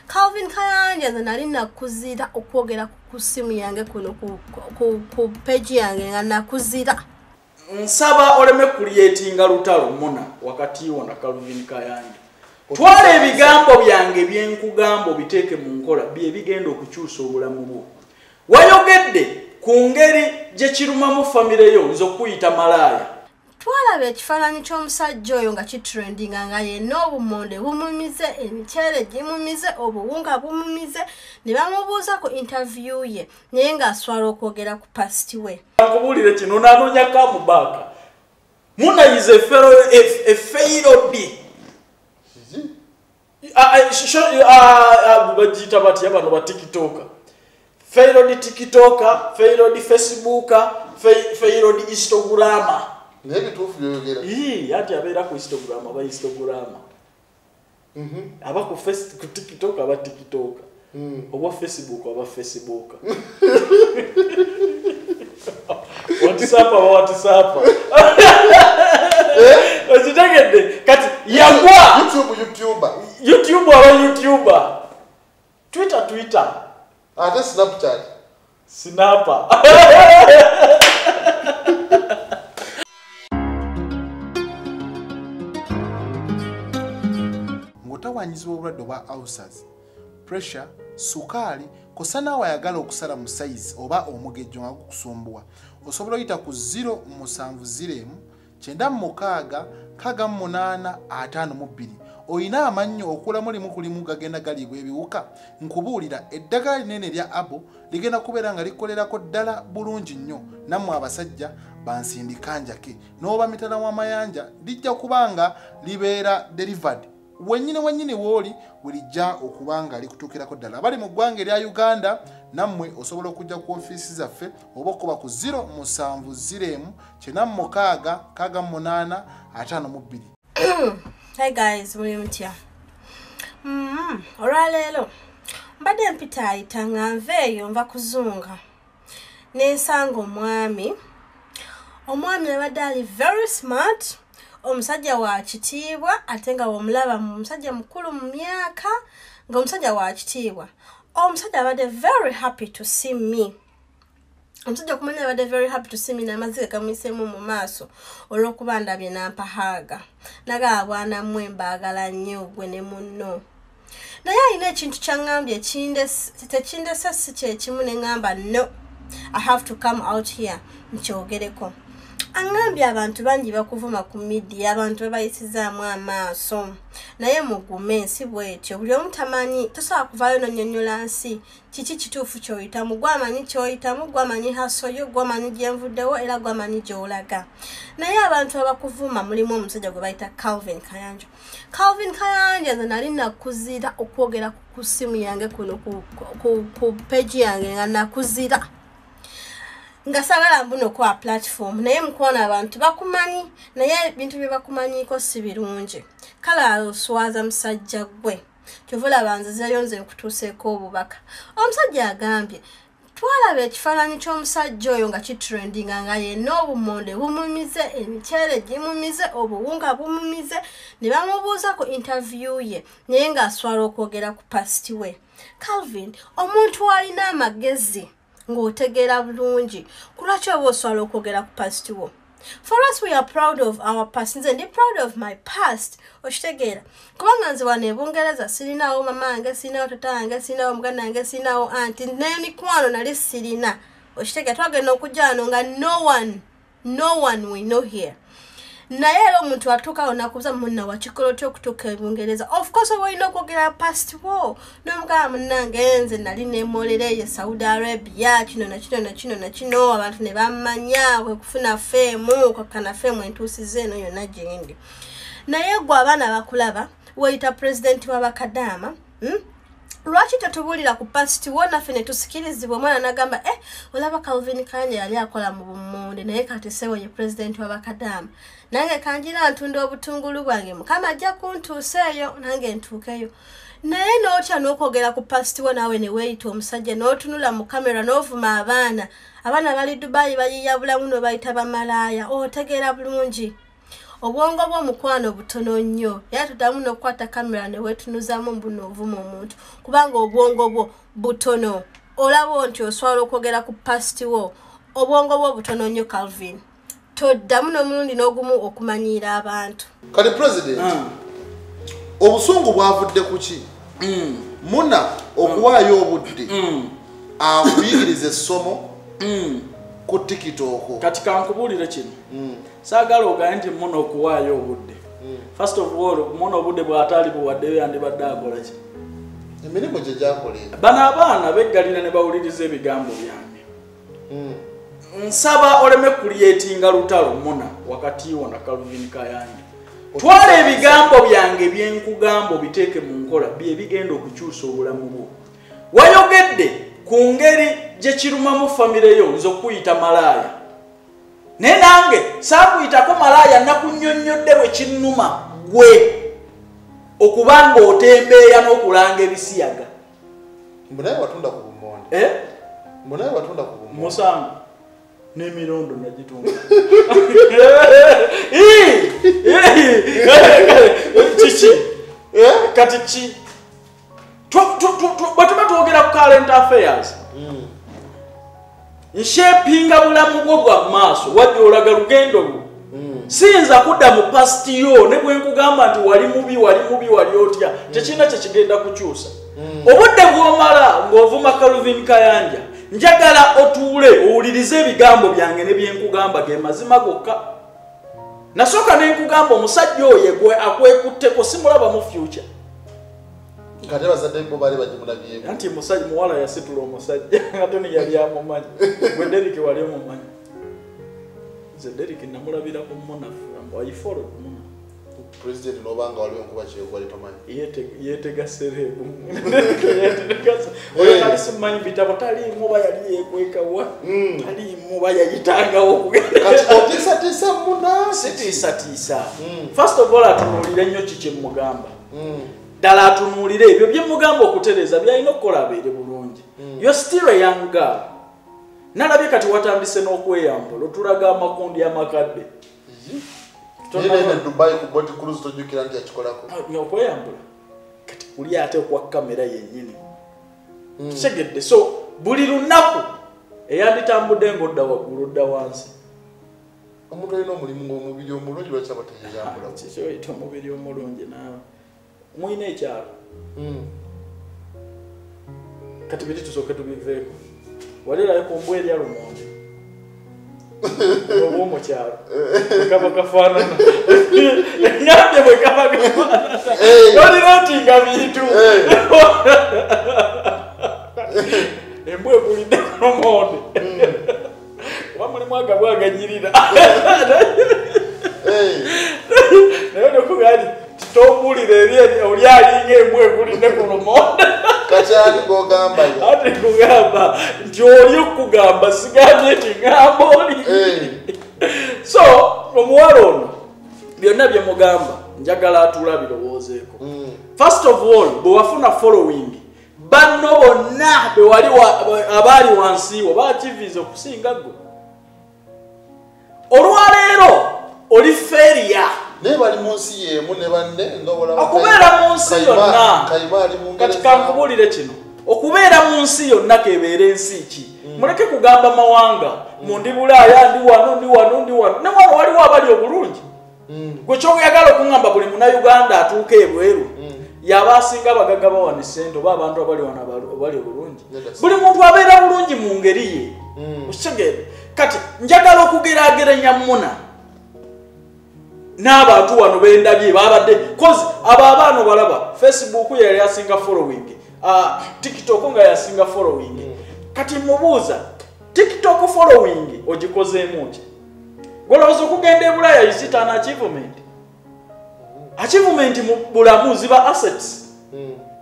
Calvin Kayanja nze nali nakuzira okwogera ku simu yange kuno ku page yange nga nakuzira. Nsaba oleme creatinga lutalo muna wakati wo na Calvin Kayanja. Twala ebigambo byange byenkugamba biteeke mu nkola bye bigenda okukyusa obulamu bwo. Wayogedde ku ngeri gye kirumamu famire yo nze okuyita malaaya. Twalaba ekifaananyi ky'omusajja oyo nga kitrendinga nga yenna obumonde bumumize, emiceere gimumize, obuwunga bumumize, ne bamubuuza ku interview ye naye ng'aswala okwogera ku past we. Nkubuulire kino n'anoonya kamubaaka. Munayize failed. Bagiyita batya bano ba TikToker. Failed TikToker, failed Facebooker, failed Instagrammer. Naye bituufu by'oyogera. Ii, ati abeera ku Instagram aba Instagram. Aba ku Facebook, ku TikTok aba TikTok. Oba Facebook aba Facebook. WhatsApp aba WhatsApp. Okitegedde kati yagwa. YouTube YouTuber. YouTube aba YouTuber. Twitter Twitter. Ate Snapchat. Snapper. Ng'otawanyizibwa obulwadde obwa ulcers, pressure, sukaali, kosa naawe ayagala okusala mu sayizi oba omugejjo nga gukusumbuwa, osobola oyita ku 0701 96 68 52. Oyina amannyo okulamu limu ku limu gagenda galiibwa ebiwuka, nkubuulira eddagala linene erya Abo ligenda kubeera nga likolerako ddala bulungi nnyo. Nammwe abasajja bansindika njake n'oba mitala w'amayanja lijja kuba nga libeera delivered wennyini wennyini w'oli bulijja okuba nga likutuukirako ddala. Abali mu ggwanga erya Uganda nammwe osobola okujja ku ofiisi zaffe oba okuba ku 0701 96 68 52. Hi guys, muli mutya? Olwaleero mbadde mpitaayita nga nveeyo nva kuzunga nensanga omwami. Omwami abadde ali very smart, omusajja wa kitiibwa ate nga bw'omulaba omusajja mukulu mu myaka nga omusajja wa kitiibwa. Omusajja abadde very happy to see me. Omusajja okumanya abadde very happy to see me n'amaziga gamuyiseemu mu maaso olw'okuba ndabye n'ampahaaga. Nagaba bwana mmwe mbaagala nnyo gwe ne munno. Naye alina ekintu kyaŋŋambye tekindese si kye kimu ne ŋŋamba no, I have to come out here nkyogereko. Aŋŋambye abantu bangi bakuvuma ku media, abantu babayisizaamu amaaso. Naye mugume ensi bw'etyo, buli omu tamanyi, tosobola kuvaayo n'onnyonnyola nsi kiki kituufu ky'oyitamu, gw'amanyi ky'oyitamu, gw'amanyi haso yo, gw'amanyi gye nvuddewo era gw'amanyi gy'olaga. Naye abantu abakuvuma mulimu omusajja gwe bayita Calvin Kayanja. Calvin Kayanja nze nali nakuzira okwogera ku simu yange kuno ku page yange nga nakuzira. Nga saagala mbuno kwa platform naye mukwano abantu bakumanyi naye ebintu bye bakumanyiiko si birungi. Kale oswaza musajja ggwe. Kyova olaba nzizeeyo nze nkutuuseeko obubaka. Omusajja agambye twalaba ekifaananyi ky'omusajja oyo nga kitrendinga nga yenna obumonde bumumize, emiceere gimumize, obuwunga bumumize, ne bamubuuza ku interview ye naye ng'aswala okwogera ku past we. Calvin, omuntu alina amagezi ng'otegeera bulungi, ku lwaki oba oswala okwogera ku past wo? For us, we are proud of our past. Nze ndi proud of my past. Okitegeera. Kubanga nze wano e Bungereza sirinawo mama wange, sirinawo tata wange, sirinawo muganda wange, sirinawo anti, n'emikwano nali sirina. Okitegeera, twagenda okujja wano nga no one we know here. Naye era omuntu atuuka nakubuuza munna wakikola otya okutuuka e Bungereza? Of course oba olina okwogera past wo. N'omugamba munnange nze nali neemolera eyo Saudi Arabia, kino na kino na kino na kino, abantu ne bammanya, kwe kufuna feemu, kwakkana feemu entuusiza eno yonna gye ndi. Naye ggwe abaana bakulaba, weeyita pulezidenti w'abakadaama, Lwaki tetubuulira ku past wo naffe ne tusikirizibwa? Omwana n'agamba olaba Calvin Kayanja yali akola mu bummonde naye kati ssebo ye pulezidenti w'abakadaama. Nange kanjira ntunda obutungulu bwange, Mukama ajja kuntuusa eyo nange ntuukeyo. Naye n'otya n'okwogera ku past wo naawe ne weeyita omusajja n'otunula mu kamera n'ovuma abaana. Abaana bali Dubai bayiya bulamu n'obayita bamalaaya, otegeera bulungi. Obwongo bw'omukwano butono nnyo, era tuddamu n'okukwata kamera ne weetunuzaamu mbuno ovuma omuntu, kubanga obwongo bwo butono. Olaba nti oswala okwogera ku past wo, obwongo bwo butono nnyo Calvin. Toddamu n'omulundi n'ogumu okumanyiira abantu. Kati president, obusungu bwavudde ku ki? Muna okuwaayo obudde akuyigiriza essomo ku TikTok. Kati kankubuulire kino. Saagala ogaye nti Muna okuwaayo obudde. First of all, Muna obudde bw'ataali buwaddeyo yandibadde akola ki? Emirimu gye gyakola. Bano abaana beggalira ne bawuliriza ebigambo byange. Nsaba oleme kuliyetinga lutalo Muna wakati wo na Calvin Kayanja. Twala ebigambo byange byenkugamba obiteeke mu nkola, bye bigenda okukyusa obulamu bwo. Wayogedde ku ngeri gye kirumamu famire yo nze okuyita malaaya. Naye nange saakuyitako malaaya, nakunnyonnyodde bwe kinnuma gwe okubanga otembeeya n'okulanga ebisiyaga. Mbu naye watunda ku bumonde. Mbu naye watunda ku bumonde. Musango n'emirondo nagitunda. Kiki? Kati ki? Bwe tuba twogera ku current affairs, nshepinga bulamu bwo bwa maaso, wajja olaga lugendo lwo. Siyinza kudda mu past yo ne bwe nkugamba nti wali mubi, wali mubi, wali otya, tekirina kye kigenda kukyusa. Obudde bw'omala ng'ovuma Calvin Kayanja, njagala otuule owulirize ebigambo byange ne bye nkugamba ge mazima gokka. Nasooka ne nkugamba omusajja oyo gwe akwekutteko simulaba mu future. Kati abazadde bo baali bagimulabyeko. Anti musajja muwala yasitula omusajja ate ne yali amumanyi. Gwe Derrick wali omumanyi. Nze Derrick namulabira ku Muna, I followed Muna. President n'obanga waliwo enkuba kyeyo wali tomanyi. Yeetega sereebu. Oyo tali simanyi bitabo, taliimu oba yali yeekwekawa, taliimu oba yayitangawo okugenda. Kati otiisatiisa Muna? Sitiisatiisa. First of all, atunuulire nnyo ki kye mmugamba. Ddala atunuulire ebyo bye mmugamba okutereeza by'alina okukola abeere bulungi. You're still a young girl. Nalabye kati watandise n'okweyambula, otulaga amakundi amakadde. Naye Dubai ku boat cruise tojjukira nti yakikolako. Okweyambula kati kuli ate okwa kamera yennyini. Kitegedde. So buli lunaku eyanditambudde ng'odda waggulu odda wansi. Omuntu alina omulimu ng'omubiri omulungi lwaki aba teyeyambula? Kiki oyita omubiri omulungi naawe? Mulina ekyalo. Kati biri tusooke tubiveeko. Wali olabe ku mbwa erya lumonde. Oba omukyalo. Bwe kaba kafaanana. Ngambye bwe kaba kafaanana. Tolina nti nga bintu. Embwa ekulidde lumonde. Oba mulimu agabwa aganyirira. Naye nokubya nti tobuulira eri oli alinga embwa ekulidde ku lumonde. Kati ani gw'ogamba ye? Ate nkugamba nti oli okugamba sigambye nti ŋŋamba oli. So omuwala ono byonna bye mugamba njagala atuula birowoozeeko. First of all, bwe wafuna following, banno bonna be wali abaali wansi wo baakiviiza okusinga ggwe. Olwaleero oli failure. Naye bali mu nsi y'emu ne banne nga olaba okubeera mu nsi yonna. Kayima ali mu Kati Ngereza. kankubuulire kino, okubeera mu nsi yonna kebeera ensi ki? Muleke kugamba mawanga, mu ndi Bulaaya, ndi wano, ndi wano, ndi wano. Ne wano waliwo abali obulungi. Gwe ky'oyagala okuŋŋamba buli Munnayuganda atuuka ebweru yaba asinga abagagga bawana essente oba abantu abali wano abali obulungi. Buli muntu abeera bulungi mu ngeri ye. Okitegeera? Kati njagala okugeraageranya Muna n'abantu wano bendabye babadde, cause abo abaana obalaba Facebook yali asinga following, TikTok nga yasinga following. Kati mubuuza TikTok following ogikozeemu ki? Gw'olowooza okugenda e Bulaaya is it an achievement? Achievement mu bulamu ziba assets.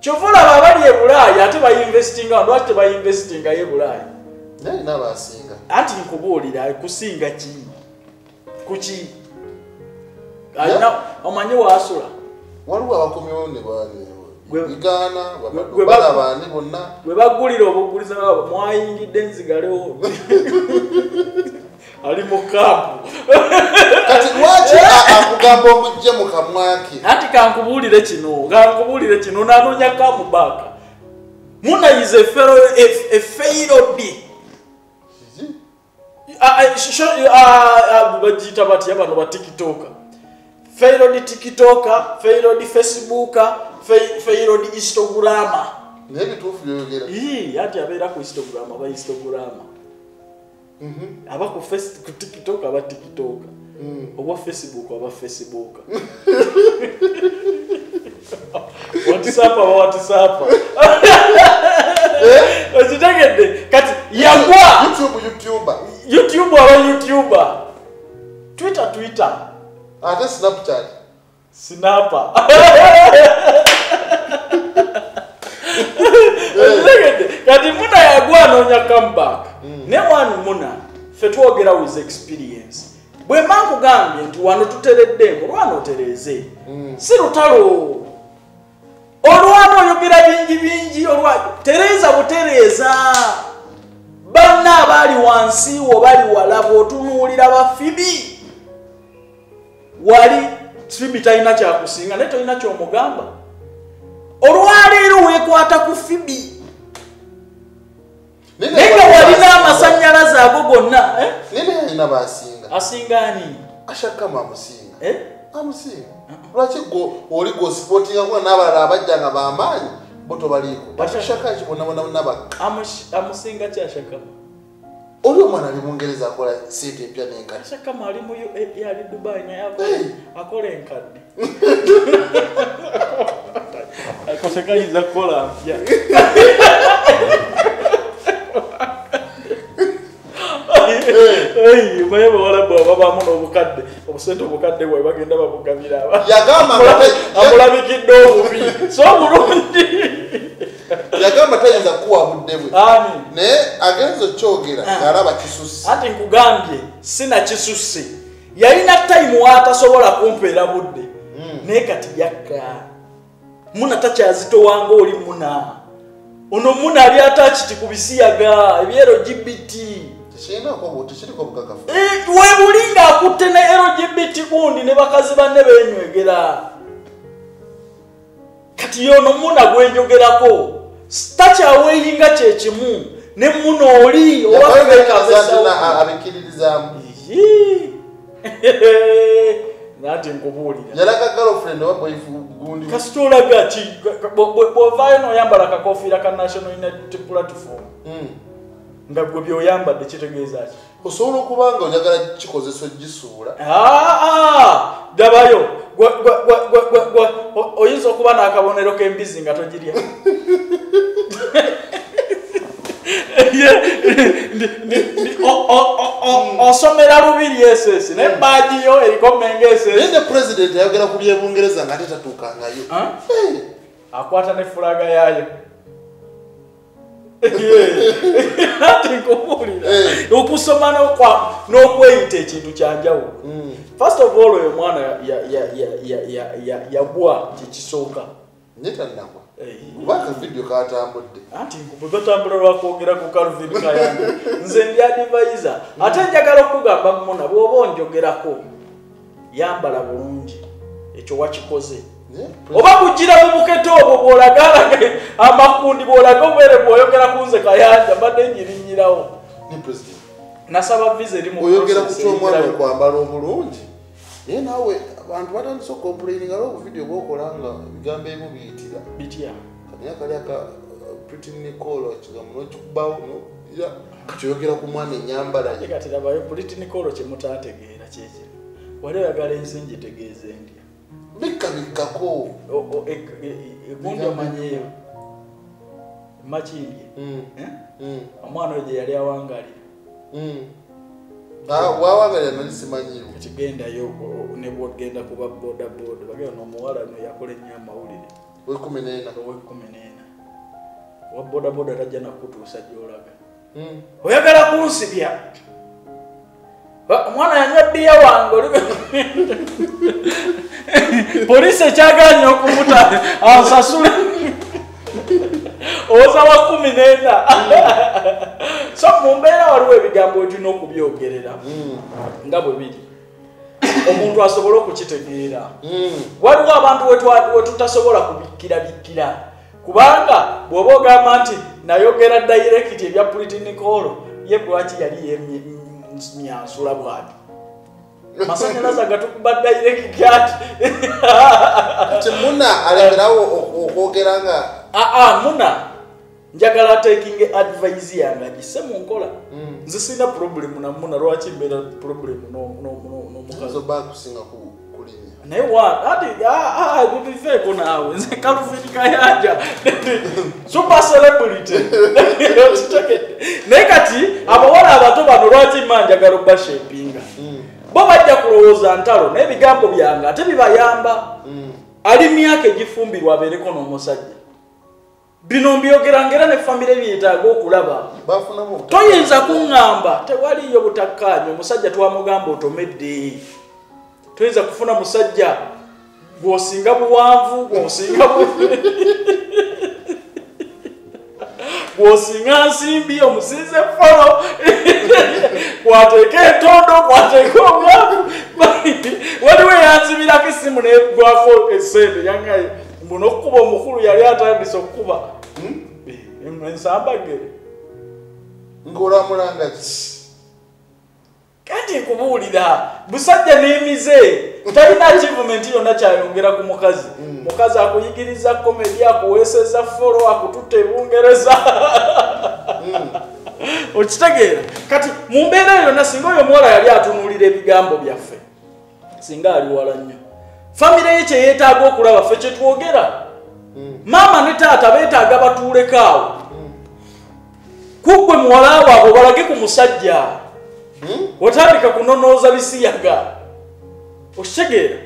Kyova olaba abali e Bulaaya ate bayinvestinga, lwaki tebayinvestingayo e Bulaaya? Naye alina abasinga. Anti nkubuulira kusinga ki? Kuki? Alina omanyi waasula. Waliwo abakomyewo ne bigaana, baani bonna. Bwe baggulira obuguliza bwabwe mwayingidde nzigalewo. Ali mu kampu. Kati lwaki akugamba omujje mu kamwake? Anti kankubuulire kino nanoonya comeback. Muna is a failed bagiyita batya bano ba TikToker. Failed TikToker, failed Facebooker, failed Instagrammer. Naye bituufu by'oyogera. Ati abeera ku Instagram aba Instagrammer. Aba ku TikTok aba TikToker. Oba Facebook aba Facebooker. WhatsApp aba WhatsApp. Okitegedde kati yagwa YouTuber. YouTube aba YouTuber. Twitter. Ate Snapchat. Snapper. Kati Muna yagwa anoonya comeback. Ne wanu Muna ffe twogera with experience. Bwe mba nkugambye nti wano tutereddemu olwana otereeze. Si lutalo. Olwana oyogera bingi bingi tereza butereeza. Banna abali wansi wo bali wala bw'otunuulira bafibi. Wali Fibi talina kyakusinga naye tolina ky'omugamba. Olwaleero weekwata ku Fibi. Naye nga walina amasannyalaze ago gonna. Naye alina b'asinga. Asinga ani? Ashakama amusinga. Amusinga. Lwaki oli gw'osipootingako n'abalala abajja nga b'amaanyi bo tobaliiko? Ashaka ki bonna bonna bonna Amusinga ki Ashakama? Oli omwana ali Bungereza akola ssente empya n'enkadde. Ashakama ali mu UAE, ali Dubai naye akola enkadde. Ako tekayinza kukola mpya. Omanyi abawalabu ababaamu n'obukadde, obusente obukadde bwabwe bagenda babugabira amulabikidde obubi. So bulungi. Yagamba tayinza kuwa budde bwe. Naye agenze okyogera ng'alaba kisusse. Anti nkugambye sina kisusse. Yalina time w'atasobola kumpeera budde. Naye kati yakka. Muna takyazitowanga oli Muna. Ono Muna ali attached ku bisiyaga ebya LGBT. Tekiriko bukakafu. Webulinga akutte ne LGBT gundi ne bakazi banne beenywegera. Kati yono Muna gwenjogerako takyaweeyinga kye kimu ne Muna oli abikiririzaamu. Nati nkubuulira. Yalaga girlfriend oba boyfriend gundi. Kasita olaga ki bw'ovaayo n'oyambala akakofiira ka National United Platform. Nga gwe by'oyambadde kitegeeza ki? Osobola okuba nga oyagala kikozesa ogisuula. Dabayo oyinza okuba n'akabonero k'embizzi nga togirya. Osomera Lubiri SS naye badge yo eriko Mengo SS. Naye ne president ayogera ku by'e Bungereza ng'ate tatuukangayo. Akwata ne fulaga yaayo. Ate nkubuulira. Okusoma n'okweyita ekintu kya njawulo. First of all, oyo omwana yagwa kyekisooka. Naye tannagwa. Kuba akavidiyo katambudde. Anti bwe batambula lwakwogera ku Calvin Kayanja. Nze ndi advisor. Ate njagala okugamba Muna bw'oba onjogerako yambala bulungi. Ekyo wakikoze. Oba kugira mu bukete obwo bw'olagala amakundi bw'olaga obwere bw'oyogera ku nze Kayanja mbadde ngirinnyirawo. Ni president. Nasaba visa eri mu oyogera ku ky'omwana okwambala obulungi. Naye naawe abantu batandise okucomplaininga olw'obuvidiyo bw'okola nga ebigambo ebimu biyitira. Bitya? Kati kali aka Pretty Nicole ekigambo n'okikubawo kati oyogera ku mwana ennyambala ye. Kati labayo Pretty Nicole kye mutaategeera kye kino. Wali oyagala ensi ngitegeeze ndya. Bikka bikkako. Egundi omanyeeyo. Makindye. Omwana oyo gye yali awangalira. Wawangalira nali simanyiiwo. Kati gendayo ne bw'ogenda kuba boda boda bagenda n'omuwala ono yakola ennyo amawulire. Ow'e14. Ow'e14. Owa boda boda tajja nakutuusa gy'olaga. Oyagala kunsibya. Omwana yanywa bbiya wange oli poliisi ekyagaanye okumuta ansasule. Owoza wa 14. So mu mbeera waliwo ebigambo ebirina okubyogerera nga bwe biri, omuntu asobole okukitegeera. Waliwo abantu we tutasobola kubikkira kubanga bw'oba ogamba nti nayogera direct ebya Pretty Nicole, ye lwaki yali yemyansula bw'ati? Masanyalaze agatukuba direct ati. Kati Muna alekerawo okwogera nga Muna njagala taking advice yange agisse mu nkola. Nze sirina problem na Muna, lwaki mbeera problem n'omukazi? Oba akusinga kulinnya. Naye ati bifeeko naawe, nze Calvin Kayanja super celebrity. Naye kati abawala abato bano lwaki mma njagala obbashepinga? Bo bajja kulowooza ntalo n'ebigambo byange ate bibayamba. Ali myaka egifumbirwa abeereko n'omusajja. Bino mbyogera ngera ne famire byetaaga okulaba. Toyinza kuŋŋamba tewaliyo butakkaanya, omusajja twamugamba otomedde. Toyinza kufuna musajja gw'osinga buwanvu, gw'osinga gw'osinga nsimbi, omusinze folo, kwateeka entondo, kwateeka obwavu. Waliwo eyanzibirako essimu n'eggwako essente yangaye mbu n'okkuba omukulu yali atandise okukuba ensambagere. Ng'olamulanga ki? Kati nkubuulira busajja n'emize talina achievement yonna kyayongera ku mukazi. Mukazi akuyigiriza comedy, akuweeseza folo, akututta e Bungereza. Okitegeera? Kati mu mbeera yonna singa oyo omuwala yali atunuulira ebigambo byaffe, singa ali wala nnyo. Famire ye kye yeetaaga okulaba ffe kye twogera. Maama ne taata beetaaga batuuleko awo. Kuggwe muwala waabwe balage ku musajja. Otandika kunonooza bisiyaga. Okitegeera?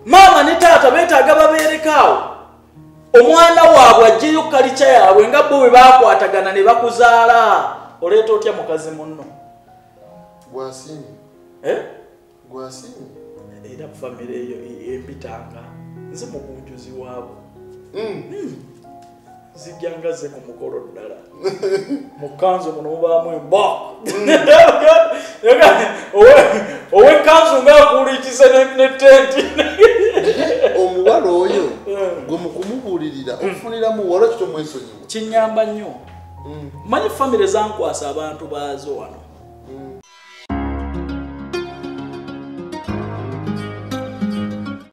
Maama ne taata beetaaga babeereko awo. Omwana waabwe aggyeyo kalica yaabwe nga bo bwe baakwatagana ne bakuzaala. Oleeta otya mukazi munno? Gwasiimye. Gwasiimye. Era famire eyo empitanga nze mugunjuzi waabwe. Zijjanga ze ku mukolo ddala. Mu kkanzu muno mubaamu emba. Ow'ekkanzu ng'akuuliikise ne tenti. Omuwala oyo gwe mu kumubuulirira ofuniramu wala ki tomwesonyiwa? Kinnyamba nnyo. Manyi famire zankwasa abantu baazo wano.